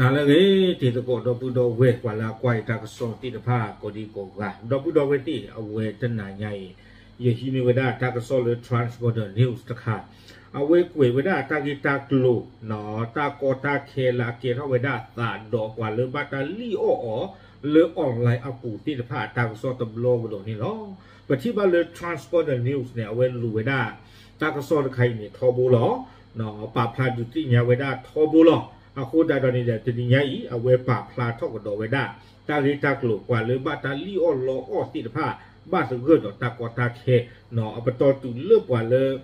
နၤလၢအဂ့ၤ တံၤသကိးဒီပုၢ်ဒီဝဲၢ် ပှၤလၢအကွၢ်အံၤတၢ်ကစီၣ်သ့ၣ်တဖၣ်ကိးဒံကိးဂၤ ဒီပုၢ်ဒီဝဲၢ်သ့ၣ် အဝဲတနၤညါအံၤ ယဟံးန့ၢ်ဝဲဒၣ်တၢ်ကစီၣ်လၢ Trans Border News တခါ အဝဲကွဲးဝဲဒၣ်တၢ်ဂ့ၢ်တၢ်ကျိၤ တၢ်ကီတၢ်ခဲလၢအကဲထီၣ်ဝဲဒၣ်သးဒီးပှၤလၢဘၣ်တၢ်လံၣ်အီၣ်အီၤ လၢ online အပူၤသ့ၣ်တဖၣ်အတၢ်ကစီၣ်တဘျီကဒီးန့ၣ်လီၤ. ပထံၣ်ဘၣ်လၢ Trans Border News န့ၣ် အဝဲလူၤဝဲဒၣ် တၢ်ကစီၣ်တခါအံၤန့ၣ်ထီဘိလီၤ. ပာ်ဖျါဒုးသ့ၣ်ညါဝဲဒၣ်ထီဘိလီၤ. အဃိသတးဒီးန့ၣ်ဒီး တနံၤညါအံၤ အဝဲပာ်ဖျါထီၣ်ကဒီးဝဲဒၣ် တၢ်ဂ့ၢ်တၢ်ကျိၤ ပှၤလၢဘၣ်တၢ်လံၣ်အီၣ်လီအီၣ်သ့ၣ်တဖၣ် ဘၣ်သဂၢၢ်ဒီးတၢ်ကီတၢ်ခဲ အပတီၢ်တုၤလၢပှၤလၢ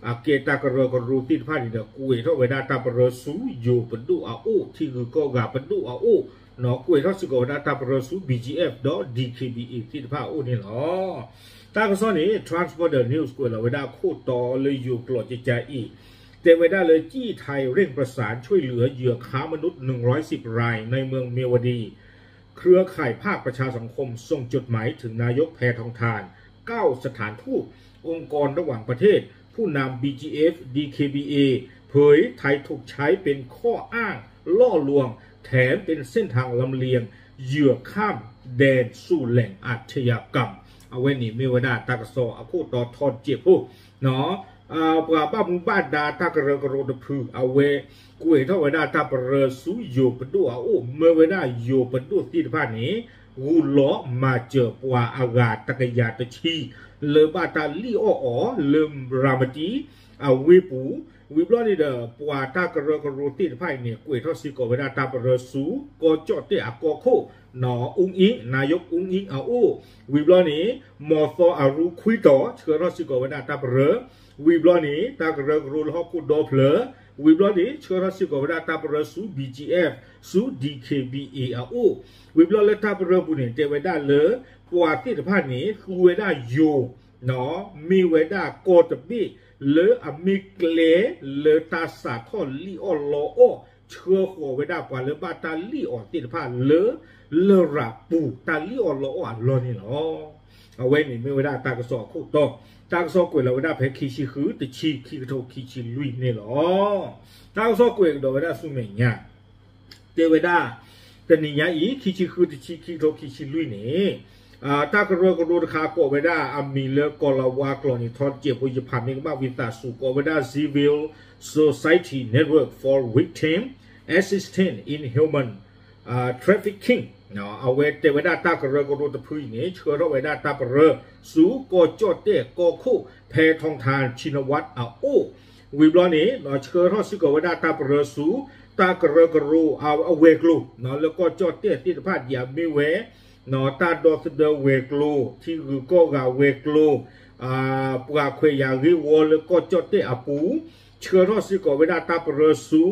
အကဲတၢ်ကရၢကရိသ့ၣ်တဖၣ်န့ၣ်ဒီး ကွဲးထီၣ်ဝဲဒၣ်တၢ်ပရၢဆူယိၤပဒိၣ်အအိၣ် ထံဂုၤကီၢ်ဂၤပဒိၣ်အအိၣ် ကွဲးထီၣ်စ့ၢ်ကီးဝဲဒၣ်တၢ်ပရၢဆူ BGF ဒီး DKBA သ့ၣ်တဖၣ်အအိၣ်န့ၣ်လီၤ. တၢ်ကစီၣ်န့ၣ် Trans Border News ကွဲးလီၤဝဲဒၣ်အခိၣ်တီလၢယိၤကျိာ်ကကါအံၤ တဲဝဲဒၣ်လၢ จีนไทยเร่งประสานช่วยเหลือเหยื่อค้ามนุษย์ หนึ่งร้อยสิบรายในเมืองเมียวดี เครือข่ายภาคประชาสังคมส่งจดหมายถึงนายกแพทองธาร เก้าสถานทูต องค์กรระหว่างประเทศ ผู้นำ บีจีเอฟ ดีเคบีเอ เผยไทยถูกใช้เป็นข้ออ้างล่อลวง แถมเป็นเส้นทางลำเลียงเหยื่อข้ามแดนสู่แหล่งอาชญากรรม အဝဲန့ၣ်မ့ၢ်ဝဲဒၣ်တၢ်ကစီၣ်အခိၣ်တီထီတစဲးဖိ ပှၤဘၣ်မူဘၣ်ဒါတၢ်ကရၢကရိတဖု အဝဲကွဲးထီၣ်ဝဲဒၣ်တၢ်ပရၢဆူ ယိၤပဒိၣ်အအိၣ် မၢဝဲဒၣ်ယိၤပဒိၣ်သ့ၣ်တဖၣ်န့ၣ် ဂုာ်လီၤမၤစၢၤပှၤအဂၤတကယၤတဆံ လၢဘၣ်တၢ်လံၣ်အီၣ်အီၤလၢ ရၤမတံ အဝ့ၢ်ပူၤ ဝံၤဘျီန့ၣ်ဒီး ပှၤတၢ်ကရၢကရိသ့ၣ်တဖၣ်အံၤန့ၣ် ကွဲးထီၣ်စ့ၢ်ကီးဝဲဒၣ်တၢ်ပရၢဆူ ကီၢ်ကၠီၣ်တဲၣ်အကီၢ်ခိၣ် အူအ့ နာယိးအူအ့အအိၣ် ဝံၤဘျီန့ၣ် မီၤသီအရူခွံတီၤ ဆှၢထီၣ်စ့ၢ်ကီးဝဲဒၣ်တၢ်ပရၢ ဝံၤဘျီန့ၣ် တၢ်ကရၢကရိလၢဟီၣ်ခိၣ်ဒီဖျၢၣ် ဝံၤဘျီန့ၣ် ဆှၢထီၣ်စ့ၢ်ကီးဝဲဒၣ်တၢ်ပရၢဆူ BGF ဆူ DKBA အအိၣ် ဝံၤဘျီလၢတၢ်ပရၢပူၤန့ၣ် တဲဝဲဒၣ်လၢ ပှၤသ့ၣ်တဖၣ်န့ၣ် သူဝဲဒၣ်ယိၤ မ့ၢ်ဝဲဒၣ်ကီၢ်တဘ့ၣ် လၢအမ့ၢ်ကျဲလၢတၢ်စးထီၣ်လံၣ်အီၣ်လီအီၣ် ဆှၢဃီၤဝဲဒၣ်ပှၤလၢဘၣ်တၢ်လံၣ်အီၣ်သ့ၣ်တဖၣ်လၢ လရာ်ပူၤတၢ်လံၣ်အီၣ်လီအီၣ်အလီၢ်န့ၣ်လီၤ. အဝဲန့ၣ်မ့ၢ်ဝဲဒၣ်တၢ်ကစီၣ်အခိၣ်တီ, တၢ်ကစီၣ်ကွဲးလီၤဝဲဒၣ်ဖဲခံဆံဃု တဆံ ခံကထိခံဆံလွံၢ်န့ၣ်လီၤ. တၢ်ကစီၣ်ကွဲးကဒီးဝဲဒၣ်ဆူမဲာ်ညါ တဲဝဲဒၣ် တနံၤညါအံၤ ခံဆံဃု တဆံ ခံကထိခံဆံလွံၢ်န့ၣ် တၢ်ကရၢကရိတခါကိးဝဲဒၣ်အမံၤလၢကီၤလၤဝါကျိာ်န့ၣ် ထီတစဲးဖိ ယဖးမ့ၢ်ကမၣ်ဝံသးစူၤ ကိးဝဲဒၣ် Civil Society Network for Victim Assistance in Human Trafficking အဝဲတဲဝဲဒၣ်တၢ်ကရၢကရိတဖုအံၤန့ၣ် ဆှၢထီၣ်ဝဲဒၣ်တၢ်ပရၢဆူ ကီၢ်ကၠီၣ်တဲၣ်ကီၢ်ခိၣ် ဖဲထီၣ်ထါ ဆံနဝး အအိၣ် ဝံၤဘျီန့ၣ် ဆှၢထီၣ်စ့ၢ်ကီးဝဲဒၣ်တၢ်ပရၢဆူ တၢ်ကရၢကရိအဝဲၤကျိၤ လၢကီၢ်ကၠီၣ်တဲၣ်သ့ၣ်တဖၣ်ဒ်အမ့ၢ်ဝဲ တၢ်ဒီသဒၢဝဲၤကျိၤ ထံဂုၤကီၢ်ဂၤဝဲၤကျိၤ ပှၤခွဲးယာ်ဂ့ၢ်ဝီလၢကီၢ်ကၠီၣ်တဲၣ်အပူၤ ဆှၢထီၣ်စ့ၢ်ကီးဝဲဒၣ်တၢ်ပရၢဆူ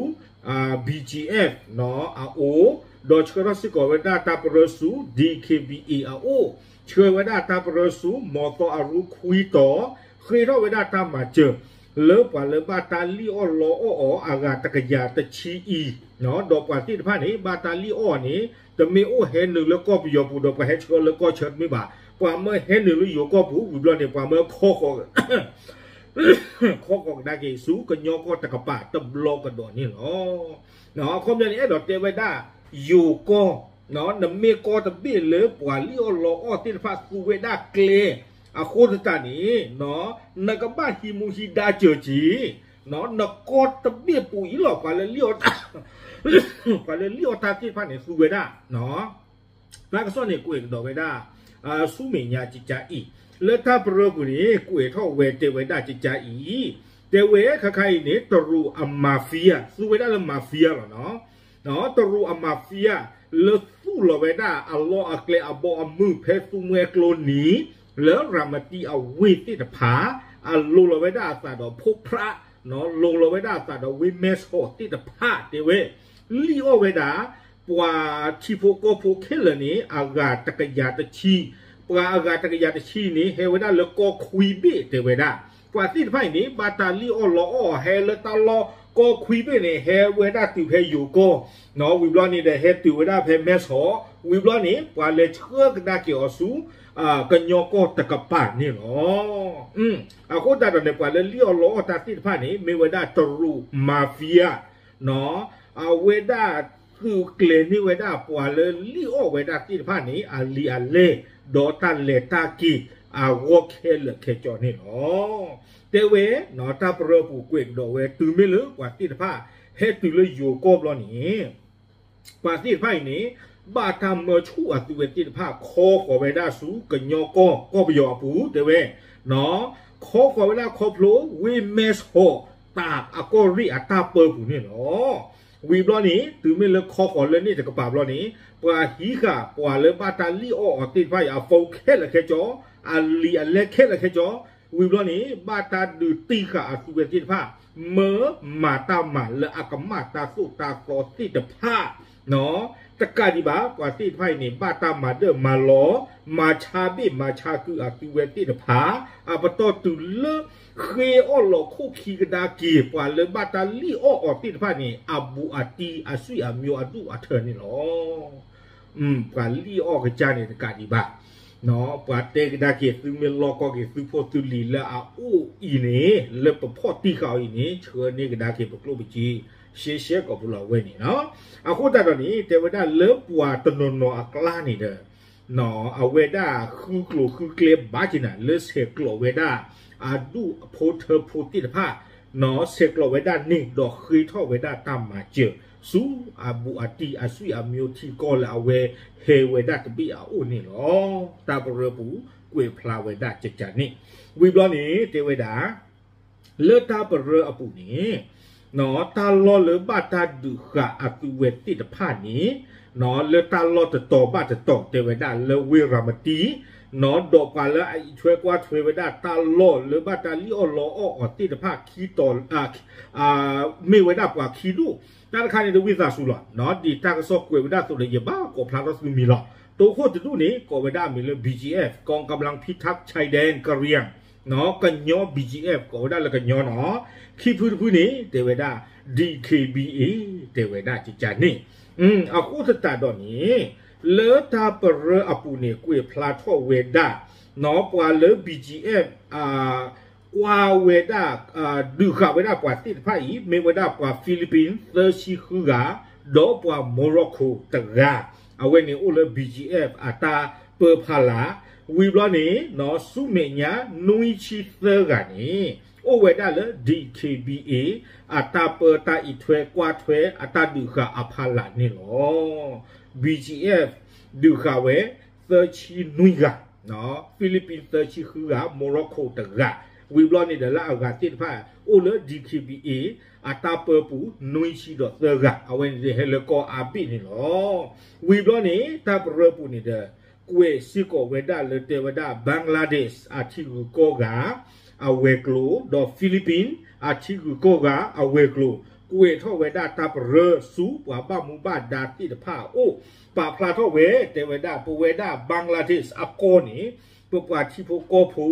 BGF အအိၣ် ဒီးဆှၢထီၣ်စ့ၢ်ကီးဝဲဒၣ်တၢ်ပရၢဆူ DKBA အအိၣ် ဆှၢဝဲဒၣ်တၢ်ပရၢဆူ မီၤသီအရူခွံတီၤ ဃ့ထီၣ်ဝဲဒၣ်တၢ်မၤစၢၤ လၢပှၤလၢဘၣ်တၢ်လံၣ်အီၣ်လီအီၣ်အီၤအဂၤတကယၤတဆံအံၤ ဒီးပှၤသ့ၣ်တဖၣ်န့ၣ် ဘၣ်တၢ်လံၣ်အီၣ်န့ၣ် တမ့ၢ်အိၣ်ဟဲနုာ်လၢကီၢ်ပယီၤပူၤဒီးပှၤဟဲဆှၢလၢကီၢ်ဆၢတမ့ၢ်ဘၣ်. ပှၤမၢဟဲနုာ်လၢယိၤကီၢ်ပူၤ ဝံၤဘျီန့ၣ် ပှၤမၢခီဃီၤ ခီဃီၤကဒါက့ၤဆူကညီကီၢ်တကပၤတဘျီကဒီးန့ၣ်လီၤ. အခီပညီန့ၣ် အဲၣ်ဒိးတဲဝဲဒၣ် ယိၤကီၢ် နမ့ၢ်ကီၢ်တဘ့ၣ်လၢပှၤလံၣ်အီၣ်လီအီၣ်သ့ၣ်တဖၣ်သူဝဲဒၣ်ကျဲ အဃိသတးန့ၣ် နကဘၣ်ဟံးမူဟံးဒါစၢၤက့ၤ နကီၢ်တဘ့ၣ်ပူၤအံၤလီၤ ပှၤလၢလံၣ်အီၣ် ပှၤလၢလံၣ်အီၣ်တၢ်သ့ၣ်တဖၣ်န့ၣ် သူဝဲဒၣ် တၢ်ကစီၣ်န့ၣ်ကွဲးကဒီးဝဲဒၣ် ဆူမဲာ်ညါကကါအံၤ လၢတၢ်ပရၢပူၤန့ၣ် ကွဲးထီၣ်ဝဲတဲဝဲဒၣ်ကကါအံၤ တဲဝဲခါခါအံၤန့ၣ် တရူးအ mafia သူဝဲဒၣ်လၢ mafia လီၤနီၤ တရူးအ mafia လၢသူၣ်လီၤဝဲဒၣ်အလီၢ်အကျဲအဘီအမုၢ်ဖဲသူမှဲကျိနံၤ လၢရၤမတံအဝ့ၢ်သ့ၣ်တဖၣ် အလိၤလီၤဝဲဒၣ်အသးဒီးဖိဖြး လိၤလီၤဝဲဒၣ်အသးဒီးဝ့ၢ်မဲၢ်ဆီးသ့ၣ်တဖၣ်တဲဝဲ လံၣ်အီၣ်ဝဲဒၣ် ပှၤထံဖိကီၢ်ဖိခဲလၢာ်န့ၣ် အဂၤတကယၤတဆံ, ပှၤအဂၤတကယၤတဆံန့ၣ် ဟဲဝဲဒၣ်လၢကီၢ်ခွံဘ့ၣ်တဲဝဲဒၣ်. ပှၤသ့ၣ်တဖၣ်အံၤန့ၣ် ဘၣ်တၢ်လံၣ်အီၣ်လီအီၣ်ဟဲလၢတၢ်လီၢ်ကီၢ်ခွံဘ့ၣ်န့ၣ် ဟဲဝဲဒၣ်တုၤဖဲယိၤကီၢ်, ဝံၤဘျီန့ၣ်ဒီး ဟဲတုၤဝဲဒၣ်ဖဲမဲၢ်ဆီး, ဝံၤဘျီန့ၣ် ပှၤလဲၤဆှၢကဒါက့ၤအီၤဆူ ကညီကီၢ်တကပၤန့ၣ်လီၤ. အဃိသတးဒီးန့ၣ် ပှၤလၢလံၣ်အီၣ်လီအီၣ်တၢ်သ့ၣ်တဖၣ်န့ၣ် မ့ၢ်ဝဲဒၣ်တရူး mafia အဝဲဒၣ် သုးကျဲၤန့ၢ်ဝဲဒၣ်ပှၤလၢလံၣ်အီၣ်ဝဲဒၣ်သ့ၣ်တဖၣ်န့ၣ် အလံာ်အလဲၢ် ဒီးတၢ်လဲၤတၢ်က့ၤအဂီၢ်ခဲလၢာ်ခဲဆ့န့ၣ်လီၤ. တဲဝဲ တၢ်ပရၢပူၤကွဲးကဒီးဝဲ တုၤမ့ၢ်လၢပှၤသ့ၣ်တဖၣ် ဟဲတုၤလၢယိၤကီၢ်ဘျီန့ၣ် ပှၤသ့ၣ်တဖၣ်အံၤန့ၣ် ဘၣ်တၢ်မၢဆူၣ်အသုဝဲသ့ၣ်တဖၣ် ခီဃီၤဝဲဒၣ်ဆူကညီကီၢ် ကီၢ်ပယီၤအပူၤ တဲဝဲ ခီဃီၤဝဲဒၣ်ခီဖျိ ဝ့ၢ်မဲၢ်ဆီး တၢ်အကီၢ်ရ့ၣ်အတၢ်ပၢပူၤန့ၣ်လီၤ. ဝံၤဘျီန့ၣ် တုၤမ့ၢ်လၢခီဃီၤလၢန့ၣ်တကပၤဘျီန့ၣ် ပှၤဟံးဃာ်ပှၤလၢဘၣ်တၢ်လံၣ်အီၣ်အီၤသ့ၣ်တဖၣ်အံၤ အ phone ခဲလၢာ်ခဲဆ့, အလံာ်အလဲၢ်ခဲလၢာ်ခဲဆ့, ဝံၤဘျီန့ၣ် ဘၣ်တၢ်ဒုးတံၢ်ဃာ်အသုဝဲသ့ၣ်တဖၣ် မၢမၤတၢ်မၤလၢအကမၣ်တၢ်သိၣ်တၢ်သီသ့ၣ်တဖၣ် တကးဒံးဘၣ် ပှၤသ့ၣ်တဖၣ်အံၤန့ၣ် ဘၣ်တၢ်မၤဒၢၣ်မၤလီၤ, မၤဆါဘ့ၣ်မၤဆါကုၢ်အသုဝဲသ့ၣ်တဖၣ် အပတီၢ်တုၤလၢ ဃ့အီၣ်လီၤခိၣ်ခံကဒါက့ၤ ပှၤလၢဘၣ်တၢ်လံၣ်အီၣ်အီၤသ့ၣ်တဖၣ်န့ၣ် အဘူးအတံၢ်အစွံၣ်အမျိုးအဒူၣ်အထၢန့ၣ်လီၤ. ပှၤလံၣ်အီၣ်ကစၢ်န့ၣ်တကးဒံးဘၣ် ပှၤတဲကဒါက့ၤ သုမ့ၢ်လီၢ်ကီၢ်က့ၤ သုဖိသုလံၤလၢအအိၣ်အံၤန့ၣ် လၢပဖီၣ်တံၢ်ဃာ်အီၤအံၤန့ၣ် ဆှၢန့ၢ်ကဒါက့ၤပကျိၣ်ပစ့ ရှဲရှဲကိာ်ပူၤလီၤဝဲန့ၣ်လီၤ. အဃိသတးဒီးန့ၣ် တဲဝဲဒၣ်လၢပှၤတနီၤနီၤအကျါန့ၣ်ဒီး အဝဲဒၣ်ဃုကျိၤဃုကျဲဘၣ်က့ၤနၤ လၢဆဲးကျိးဝဲဒၣ် အဒူၣ်အဖိထၢဖိသ့ၣ်တဖၣ် ဆဲးကျိးဝဲဒၣ်န့ၣ် ဒီးဃ့ထီၣ်ဝဲဒၣ်တၢ်မၤစၢၤ ဆူအဘူးအတံၢ်အစွံၣ်အမျိုးထံကီၢ်လၢအဝဲဟဲဝဲဒၣ်တဘ့ၣ်အအိၣ်န့ၣ်လီၤ. တၢ်ပရၢပူၤကွဲးဖျါဝဲဒၣ်ကကန့ၣ် ဝံၤဘျီန့ၣ် တဲဝဲဒၣ် လၢတၢ်ပရၢအပူၤန့ၣ် တၢ်လီၢ်လၢဘၣ်တၢ်ဒုးဃာ်အသုဝဲသ့ၣ်တဖၣ်န့ၣ် လၢတၢ်လီၢ်တတီၤဘၣ်တတီၤ တဲဝဲဒၣ်လၢဝ့ၢ်ရၤမတံ ဒီးပှၤလၢအအံးထွဲကွၢ်ထွဲဝဲဒၣ်တၢ်လီၢ်လၢဘၣ်တၢ်လံၣ်အီၣ်လီအီၣ်အီၤသ့ၣ်တဖၣ်ခံတီၤ မ့ၢ်ဝဲဒၣ်ပှၤခံဒူၣ် တၢ်တခါန့ၣ်တဝံသးစူၤလီၤ. ဒ်တၢ်ကစီၣ်ကွဲးဝဲဒၣ်အသိးဒီး ယဘၣ်ကိးဖျါထီၣ်သုမံၤလီၤ. တိခိၣ်တဒူၣ်န့ၣ် ကိးဝဲဒၣ်အမံၤလၢ ဘီၣ်ကၠံၣ်အဲၣ် กองกำลังพิทักษ์ชายแดนกะเหรี่ยง ကညီ ဘီၣ်ကၠံၣ်အဲၣ် ကိးဝဲဒၣ်လၢကညီနီၤ. ခံဖုတဖုန့ၣ် တဲဝဲဒၣ် DKBA တဲဝဲဒၣ်ကကန့ၣ် အဃိသတးဒီးန့ၣ် လၢတၢ်ပရၢအပူၤန့ၣ် ကွဲးဖျါထီၣ်ဝဲဒၣ် ပှၤလၢ ဘီၣ်ကၠံၣ်အဲၣ် ကွၢ်ဝဲဒၣ် ဒုးဃာ်ဝဲဒၣ်ပှၤသ့ၣ်တဖၣ်အံၤ မ့ၢ်ဝဲဒၣ်ပှၤ Philippines သၢဆံဃုဂၤ ဒီးပှၤ Morocco တဂၤ အဝဲန့ၣ်အိၣ်လၢ ဘီၣ်ကၠံၣ်အဲၣ် အတၢ်ပၢဖီလာ် ဝံၤဘျီန့ၣ် ဆူမဲာ်ညါ နွံဆံသၢဂၤန့ၣ် အိၣ်ဝဲဒၣ်လၢ DKBA အတၢ်ပၢတၢ်အံးထွဲကွၢ်ထွဲအတၢ်ဒုးဃာ်အဖီလာ်န့ၣ်လီၤ. ဘီၣ်ကၠံၣ်အဲၣ် ဒုးဃာ်ဝဲ သၢဆံနွံဂၤ Philippines သၢဆံဃုဂၤ Morocco တဂၤ ဝံၤဘျီန့ၣ်ဒီးလၢအဂၤသ့ၣ်တဖၣ် အိၣ်လၢ DKBA အတၢ်ပၢပူၤ နွံဆံဒီးသၢဂၤ အဝဲန့ၣ်ဟဲလၢကီၢ်အါဘ့ၣ်န့ၣ်လီၤ. ဝံၤဘျီန့ၣ် တၢ်ပရၢပူၤန့ၣ်ဒီး ကွဲးစ့ၢ်ကီးဝဲဒၣ်လၢတဲဝဲဒၣ် Bangladesh အထံဂုၤကီၢ်ဂၤ အဝဲၤကျိၤ ဒီး Philippines အထံဂုၤကီၢ်ဂၤ အဝဲၤကျိၤ ကွဲးထီၣ်ဝဲဒၣ်တၢ်ပရၢဆူပှၤဘၣ်မူဘၣ်ဒါသ့ၣ်တဖၣ်အအိၣ် ပာ်ဖျါထီၣ်ဝဲ တဲဝဲဒၣ် ပဝဲဒၣ် Bangladesh အကီၢ်န့ၣ် ပပှၤထံဖိကီၢ်ဖိ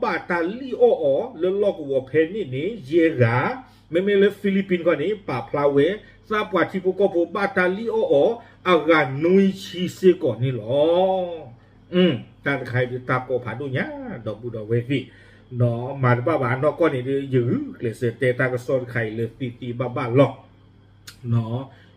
ဘၣ်တၢ်လံၣ်အီၣ်အီၤလၢလီၢ်ကဝီၤဖဲန့ၣ်န့ၣ် ယဲၢ်ဂၤ, မ့မ့ၢ်လၢ Philippines ခီန့ၣ် ပာ်ဖျါဝဲ သးပှၤထံဖိကီၢ်ဖိဘၣ်တၢ်လံၣ်အီၣ်အီၤ အဂၤနွံဆံစ့ၢ်ကီးန့ၣ်လီၤ. တၢ်တခါအံၤဒုးတၢ်ကီဖးဒိၣ်ညါ ဒီပုၢ်ဒီဝဲၢ်သ့ၣ်, မၤတဘၣ်ဘၣ်နီၢ်ကီၢ်န့ၣ်ဒီး ယဂုာ်ကျဲးစၢးတဲတၢ်ကစီၣ်တခါအံၤလၢသ့သ့ဘၣ်ဘၣ်လီၤ.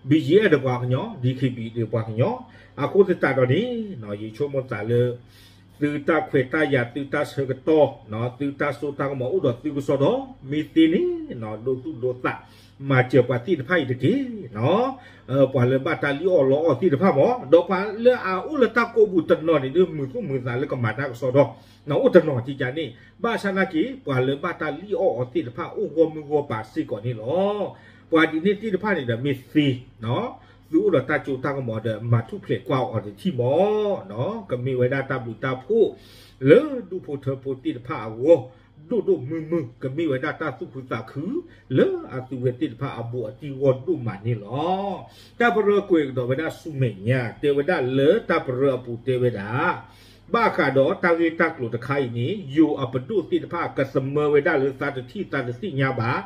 ဘီၣ်ကၠံၣ်အဲၣ် ဒီးပှၤကညီ, ဒံၣ်ခ့ၣ်ဘံၣ် ဒီးပှၤကညီ, အဃိသတးဒီးန့ၣ် ယဆိကမိၣ်သးလၢ သုတၢ်ခွဲးတၢ်ယာ် သုတၢ်ဆၢကတီၢ် သုတၢ်စိတၢ်ကမီၤအိၣ်ဒီးသုကစီဒီ မ့ၢ်သ့န့ၣ် ဒိသူၣ်ဒိသး မၤစၢၤပှၤသ့ၣ်တဖၣ်အံၤတက့ၢ်. ပှၤလၢဘၣ်တၢ်လံၣ်အီၣ်လီအီၣ်သ့ၣ်တဖၣ်မ့ၢ် ဒီးပှၤလၢအအိၣ်လၢတၢ်ကိးပူၤတနီၤန့ၣ်ဒီး မုာ်သူၣ်မုာ်သးလၢကမၤတၢ်ကစီဒီ အိၣ်တနီၤကကန့ၣ် ဘၣ်ဆၣ်နာ်က့ ပှၤလၢဘၣ်တၢ်လံၣ်အီၣ်အီၤသ့ၣ်တဖၣ် အိၣ်ဂီၢ်မုၢ်ဂီၢ်ပၤစ့ၢ်ကီးန့ၣ်လီၤ. ပှၤဒ်န့ၣ်သ့ၣ်တဖၣ်န့ၣ်ဒီးမ့ၢ်သ့ သုအိၣ်ဒီးတၢ်စိတၢ်ကမီၤဒီး မၤထူၣ်ဖျဲးကွၢ်အီၤတထံၣ်မ့ၢ် ကမ့ၢ်ဝဲဒၣ်တၢ်ဘျုးတၢ်ဖှိၣ် လၢဒူၣ်ဖိထၢဖိသ့ၣ်တဖၣ်အဂီၢ် ဒိၣ်ဒိၣ်မုၢ်မုၢ် ကမ့ၢ်ဝဲဒၣ်တၢ်သူၣ်ခုသးခု လၢအသုဝဲသ့ၣ်တဖၣ်အဘူးအတံၢ်ဂီၢ်ဒိၣ်မးန့ၣ်လီၤ. တၢ်ပရၢကွဲးကဒီးဝဲဒၣ်ဆူမဲာ်ညါ တဲဝဲဒၣ်လၢတၢ်ပရၢအပူၤတဲဝဲဒၣ် ဘၣ်ဃးဒီးတၢ်ဂ့ၢ်တၢ်ကျိၤတခါအံၤန့ၣ် ယိၤအပဒိၣ်သ့ၣ်တဖၣ် ကသမၢဝဲဒၣ်လၢသးတထံၣ်သးတသ့ၣ်ညါဘၣ်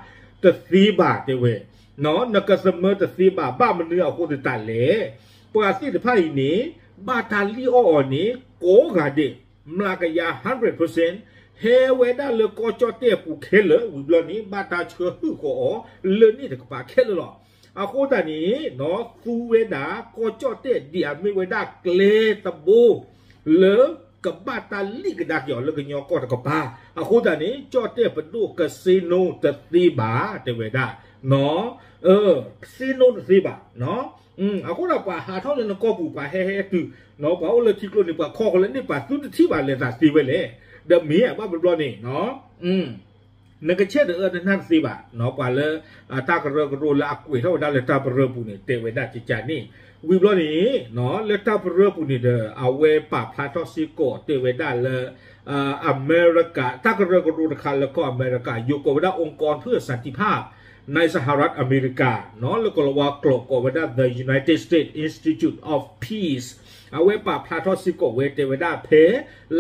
တသ့ဘၣ်တဲဝဲ နကသမၢတသ့ဘၣ် ဘၣ်မနုၤအဃိသတးလဲၣ်. ပှၤသ့ၣ်တဖၣ်အံၤန့ၣ် ဘၣ်တၢ်လံၣ်အီၣ်အီၤန့ၣ် ကိးဂၤဒဲး မျးကယၤ hundred percent ဟဲဝဲဒၣ်လၢကီၢ်ကၠီၣ်တဲၣ်အပူၤခဲလၢာ် ဝံၤဘျီန့ၣ် ဘၣ်တၢ်ဆှၢဟုၣ်ဃီၤအီၤ လၢန့ၣ်တကပၤခဲလၢာ်လီၤ. အဃိသတးန့ၣ် သူဝဲဒၣ် ကီၢ်ကၠီၣ်တဲၣ် ဒ်အမ့ၢ်ဝဲဒၣ်ကျဲတဘိ လၢကဘၣ်တၢ်လံၣ်ကဒါက့ၤအီၤလၢကညီကီၢ်တကပၤ, အဃိသတးန့ၣ် ကၠီၣ်တဲၣ်ပဒိၣ် casino တသ့ဘၣ် တဲဝဲဒၣ်, casino တသ့ဘၣ်. အဃိဒီးပှၤဟးထီၣ်လၢနကီၢ်ပူၤ ပှၤဟဲဟဲတုၤ, ပှၤအိၣ်လၢထံကျိန့ၣ် ပှၤခီဃီလၢန့ၣ် ပှၤသုတထံၣ်ဘၣ်လဲၤသးသ့ဝဲလဲၣ်. ဒီးမ့ၢ်အဘၣ်ဘျီဘျီန့ၣ် နကဆဲးတအၢတနၢ်တသ့ဘၣ်, ပှၤလၢ တၢ်ကရၢကရိလၢအကွဲးထီၣ်ဝဲဒၣ်လၢတၢ်ပရၢပူၤန့ၣ် တဲဝဲဒၣ်ကကန့ၣ်, ဝံၤဘျီန့ၣ် လၢတၢ်ပရၢပူၤန့ၣ်ဒီး အဝဲပာ်ဖျါထီၣ်စ့ၢ်ကီးတဲဝဲဒၣ်လၢ အမဲရကၤ တၢ်ကရၢကရိတခါလၢကီၢ်အမဲရကၤ ယိၤကိးဝဲဒၣ် องค์กรเพื่อสันติภาพ ในสหรัฐอเมริกา နီၢ် လၢကလၤဝါကျိာ်ကိးဝဲဒၣ် The United States Institute of Peace အဝဲပာ်ဖျါထီၣ်စ့ၢ်ကီးဝဲတဲဝဲဒၣ်ဖဲ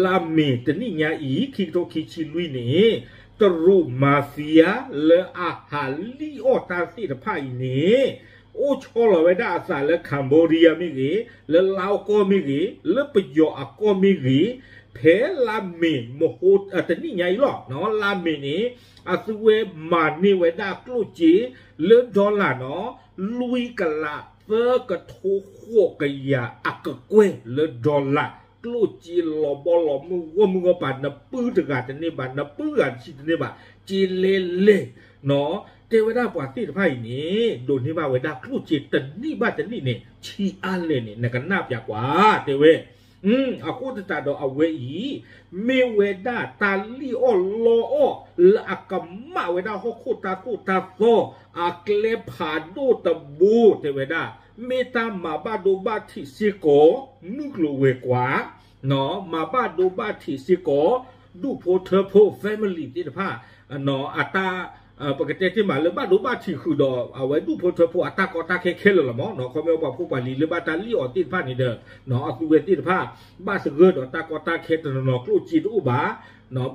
လါမ့ၤတနံၣ်ညါအံၤ ခံကထိခံဆံလွံၢ်န့ၣ် တရူး mafia လၢအဟးလံၣ်အီၣ်တၢ်သ့ၣ်တဖၣ်အံၤန့ၣ် အိၣ်ဆီလီၤဝဲဒၣ်အသးလၢ Cambodia မ့ၢ်ဂ့ၤ, လၢလါအိၣ်ကီၢ်မ့ၢ်ဂ့ၤ, လၢပယီၤအကီၢ်မ့ၢ်ဂ့ၤ, ဖဲလါမ့ၤမဟိတနံၣ်ညါအံၤလီၤ, လါမ့ၤန့ၣ် အသုဝဲမၤန့ၢ်ဝဲဒၣ်ကျိၣ်စ့လၢ dollar နီၢ် လွံၢ်ကလးသၢကထိဃိးကယၤအကကွဲၢ်လၢ dollar ကျိၣ်စ့လီၤဘီလီၤမုၢ်ဂီၢ်မုၢ်ဂီၢ်ပၤ နပုၢ်တဂၤတန့ၢ်ဘၣ်, နပုၢ်ဂၤတဆံတန့ၢ်ဘၣ်, စ့လဲလဲၣ်နီၢ်. တဲဝဲဒၣ်ပှၤသ့ၣ်တဖၣ်အံၤန့ၣ် ဒိးန့ၢ်ဘၣ်ဝဲဒၣ်ကျိၣ်စ့တနံၣ်ဘၣ်တနံၣ်န့ၣ် ဆံးအါလဲၣ်န့ၣ် နကနၣ်ပၠးကွၢ် တဲဝဲ အဃိသတးဒီးအဝဲအံၤ မ့ၢ်ဝဲဒၣ်တၢ်လံၣ်အီၣ်လီအီၣ်လၢအကမၣ်ဝဲဒၣ်ဟီၣ်ခိၣ်တၢ်သိၣ်တၢ်သီ အကျဲဖးဒိၣ်တဘိ တဲဝဲဒၣ် မ့ၢ်တၢ်မၤဘၣ်ဒိဘၣ်ထံးစ့ၢ်ကီး မုၢ်ကျိၤဝဲၤကွာ် မၤဘၣ်ဒိဘၣ်ထံးစ့ၢ်ကီး ဒူၣ်ဖိထၢဖိ family သ့ၣ်တဖၣ် အတၢ် ပကတဲတ့ၢ်မးလၢဘၣ်ဒိဘၣ်ထံးဃုာ်ဒီး အဝဲဒူၣ်ဖိထၢဖိအတၢ်ကီတၢ်ခဲခဲလၢာ်လီၤမး, ခီဖျိပှၤဖိပှၤလံၤလၢဘၣ်တၢ်လံၣ်အီၤသ့ၣ်တဖၣ်န့ၣ်ဒီး အသုဝဲသ့ၣ်တဖၣ် ဘၣ်သဂၢၢ်ဒီးတၢ်ကီတၢ်ခဲတနီၤနီၤ ကျိၣ်စ့တအိၣ်ဘၣ်,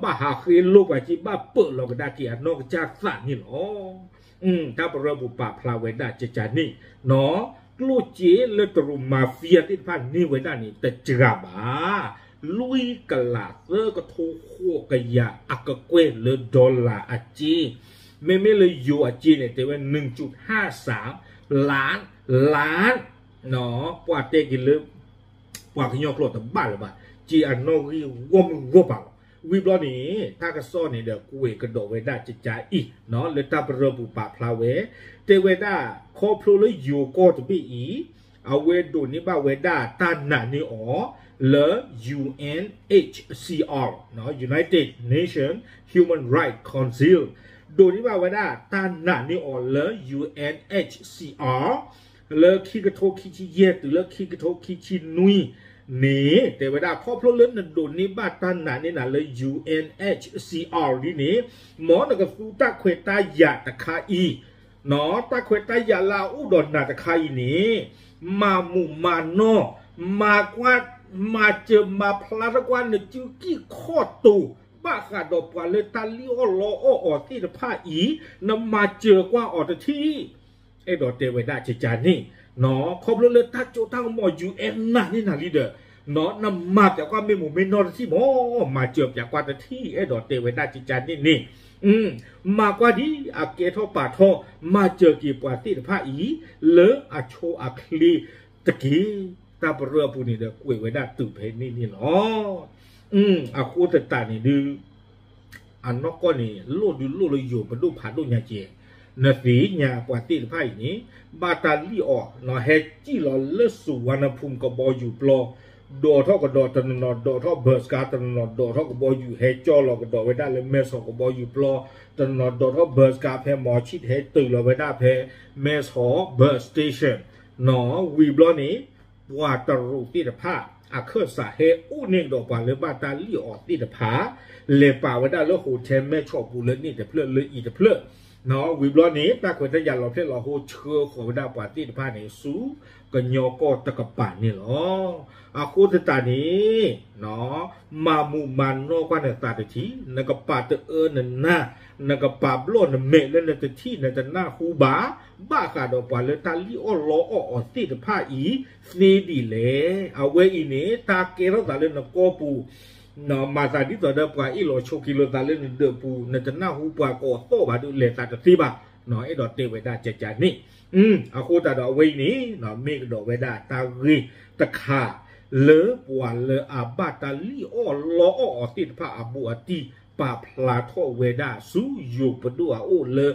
ဘၣ်ဟးဃ့လိပှၤစ့ ဘၣ်ပၢၢ်လီၤကဒါက့ၤအနီၢ်ကစၢ်သးန့ၣ်လီၤ. တၢ်ပရၢပူၤပာ်ဖျါဝဲဒၣ်ကကန့ၣ် ကျိၣ်စ့လၢတရူး mafia သ့ၣ်တဖၣ်န့ၢ်ဝဲဒၣ်န့ၣ် တစှၤဘၣ် လွံၢ်ကလးသၢကထိဃိးကယၤအကကွဲၢ်လၢ dollar အစ့, မ့မ့ၢ်လၢယိၤအစ့န့ၣ် တဲဝဲ နုၢ်စူၣ်ဟၣ်စး လၢ လၢ ပှၤတဲက့ၤလၢ ပှၤကညီကျိာ်တဘၣ်လၢၤဘၣ်, စ့အနီၣ်ဂံၢ်ဂီၢ်မုၢ်ဂီၢ်ပၤလီၤ. ဝံၤဘျီန့ၣ် တၢ်ကစီၣ်န့ၣ်ဒီးကွဲးကဒီးဝဲဒၣ်ကကအံၤ လၢတၢ်ပရၢပူၤပာ်ဖျါဝဲ, တဲဝဲဒၣ် ခီဖျိလၢယိၤကီၢ်တဘ့ၣ်အံၤ အဝဲဒိးန့ၢ်ဘၣ်ဝဲဒၣ်တၢ်နာ်န့ၢ်အီၤ လၢ ယူဢၣ်ဢ့ၣ်ချ်သီအီ United Nations Human Rights Council ဒိးန့ၢ်ဘၣ်ဝဲဒၣ်တၢ်နာ်န့ၢ်အီၤလၢ ယူဢၣ်အ့ၣ်ချ်သီအီ လၢခံကထိခံဆံယဲၢ်တုၤလၢခံကထိခံဆံနွံန့ၣ် တဲဝဲဒၣ် ခီဖျိလၢနဒိးန့ၢ်ဘၣ်တၢ်နာ်န့ၢ်နၤလၢ ယူဢၣ်အ့ၣ်ချ်သီအီ လံန့ၣ် မ်နကသူတၢ်ခွဲးတၢ်ယာ်တခါအံၤ တၢ်ခွဲးတၢ်ယာ်လၢအအိၣ်ဒီးနၤတခါအံၤန့ၣ် မၤမုာ်မၤနီၢ် မၤကွၢ် မၤစၢၤမၤဖျါထီၣ်ကွၢ်နစုကံၢ်ခီၣ်တိၤ ဘၣ်ဃးဒီးပှၤလၢတၢ်လံၣ်အီၣ်လီအီၣ်အီၤသ့ၣ်တဖၣ်အံၤ နမၤစၢၤကွၢ်အီၤတထံၣ် အဲၣ်ဒိးတဲဝဲဒၣ်ကကန့ၣ် ခီဖျိလၢတၢ်စိတၢ်ကမီၤ ယူၢ်အဲၣ်နာ်န့ၢ်နၤလံဒီး နမၤပၠးကွၢ်မ့ၢ်မိၢ်မ့ၢ်နီၢ်တထံၣ်မး မၤစၢၤပၠးကွၢ်တထံၣ် အဲၣ်ဒိးတဲဝဲဒၣ်ကကန့ၣ်န့ၣ် မၤကွၢ်ဒ်အကဲထီၣ်ပာ်ထီၣ် မၤစၢၤက့ၤပှၤသ့ၣ်တဖၣ်အံၤ လၢအဆိအချ့တက့ၢ်. တၢ်ပရၢအပူၤန့ၣ်ဒီး ကွဲးဝဲဒၣ်တုၤဖဲန့ၣ်န့ၣ်လီၤ. အဃိသတးန့ၣ်ဒုး အနီၢ်ကီၢ်န့ၣ် လိၣ်ဒုးလိၣ်လၢယိၤပဒိၣ်ဖးဒိၣ်ညါကဲ, နသ့ၣ်ညါပှၤသ့ၣ်တဖၣ်အံၤန့ၣ် ဘၣ်တၢ်လံၣ်အီၤ ဟဲစံၣ်လီၤလၢ စူၤဝါနၣ်ဖူမ် ကဘီယူၤပျီ ဒိးထီၣ်ကဒီး တနီၤနီၤဒိးထီၣ်ဘၢၣ်စကါ တနီၤနီၤဒိးထီၣ်ကဘီယူၤ ဟဲကၠီလီၤကဒီးဝဲဒၣ်လၢ မဲၢ်ဆီး ကဘီယူၤပျီ, တနီၤနီၤဒိးထီၣ်ဘၢၣ်စကါဖဲ မီၤဆံး ဟဲတုၤလီၤဝဲဒၣ်ဖဲ မဲၢ်ဆီး bus station နီၢ် ဝံၤဘျီန့ၣ် ပှၤတရူးသ့ၣ်တဖၣ် အခၢၣ်စးဟဲအိၣ်န့ၢ်ကဒီးပှၤလၢဘၣ်တၢ်လံၣ်အီၤသ့ၣ်တဖၣ် လဲၤပာ်ဝဲဒၣ်လၢ hotel မဲၢ်ဆီးပူၤလၢန့ၣ်တဖျၢၣ်လၢအံၤတဖျၢၣ်, နီၢ် ဝံၤဘျီန့ၣ် တၢ်ခွဲးတၢ်ယာ်လီၤဖျဲၣ်လီၤဟိဆှၢဃီၤဝဲဒၣ်ပှၤသ့ၣ်တဖၣ်န့ၣ် ဆူကညီကီၢ်တကပၤန့ၣ်လီၤ. အဃိသတးန့ၣ် နီၢ် မၤမုာ်မၤနီၢ်ကွၢ်နသးတထံၣ်, နကပာ်တအၢနနၢ်, နကပာ်ဘျီၣ်နမဲာ်လၢနတထံၣ်နတနၢ်ဟူဘၣ် ဘၣ်ဃးဒီးပှၤလၢတၢ်လံၣ်အီၣ်လီအီၣ်အီၤသ့ၣ်တဖၣ်အံၤ သ့ဒ်လဲၣ်. အဝဲအံၤန့ၣ် တၢ်ကဲထီၣ်သးလၢနကီၢ်ပူၤ, နီၢ် မၤသးဒ်သိးဒီးပှၤအ့ၣ်လိာ်ဆိးက့လိာ်သးလၢနဒၢးပူၤ နတနၢ်ဟူပှၤကိးသီၣ်ဘၣ်ဒီး လဲၤသးတသ့ဘၣ် အဲၣ်ဒိးတဲဝဲဒၣ်ကကန့ၣ်. အဃိသတးဒီးအဝဲအံၤန့ၣ် မ့ၢ်ကဒီးဝဲဒၣ်တၢ်ဂ့ၢ်တခါ လၢပှၤလၢအဘၣ်တၢ်လံၣ်အီၣ်လီအီၣ်အီၤသ့ၣ်တဖၣ်အဘူးအတံၢ် ပာ်ဖျါထီၣ်ဝဲဒၣ်ဆူယိၤပဒိၣ်အအိၣ်လၢ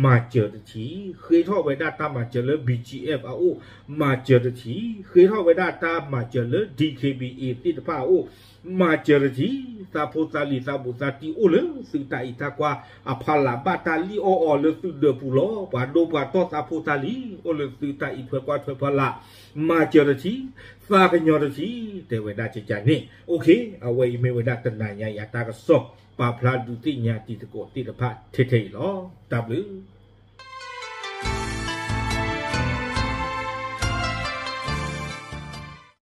မၤစၢၤတထံၣ်, ဃ့ထီၣ်ဝဲဒၣ်တၢ်မၤစၢၤလၢ ဘီၣ်ကၠံၣ်အဲၣ် အအိၣ်မၤစၢၤတထံၣ်, ဃ့ထီၣ်ဝဲဒၣ်တၢ်မၤစၢၤလၢ ဒံၣ်ခ့ဘံၣ်အ့ၣ် သ့ၣ်တဖၣ်အအိၣ်မၤစၢၤတထံၣ်, သးဖိသးလံၤသးဘူးသးတံၢ်အိၣ်လၢသုတၢ်အံးတၢ်ကွၢ်အဖီလာ် ဘၣ်တၢ်လံၣ်အီၣ်အီၤလၢသုဒၢးပူၤလီၤ. ပှၤဒိပှၤတီၢ်သးဖိသးလံၤ အိၣ်လၢသုတၢ်အံးထွဲကွၢ်ထွဲဖီလာ် မၤစၢၤတထံၣ်, သးကညီၤတထံၣ် တဲဝဲဒၣ်ကကန့ၣ်. အဝဲအံၤမ့ၢ်ဝဲဒၣ်တနၤညါယၤတၢ်ကစီၣ် ပာ်ဖျါဒုးသ့ၣ်ညါတံၤသကိးသ့ၣ်တဖၣ်ထဲထဲအံၤလီၤ. တၢ်ဘျုး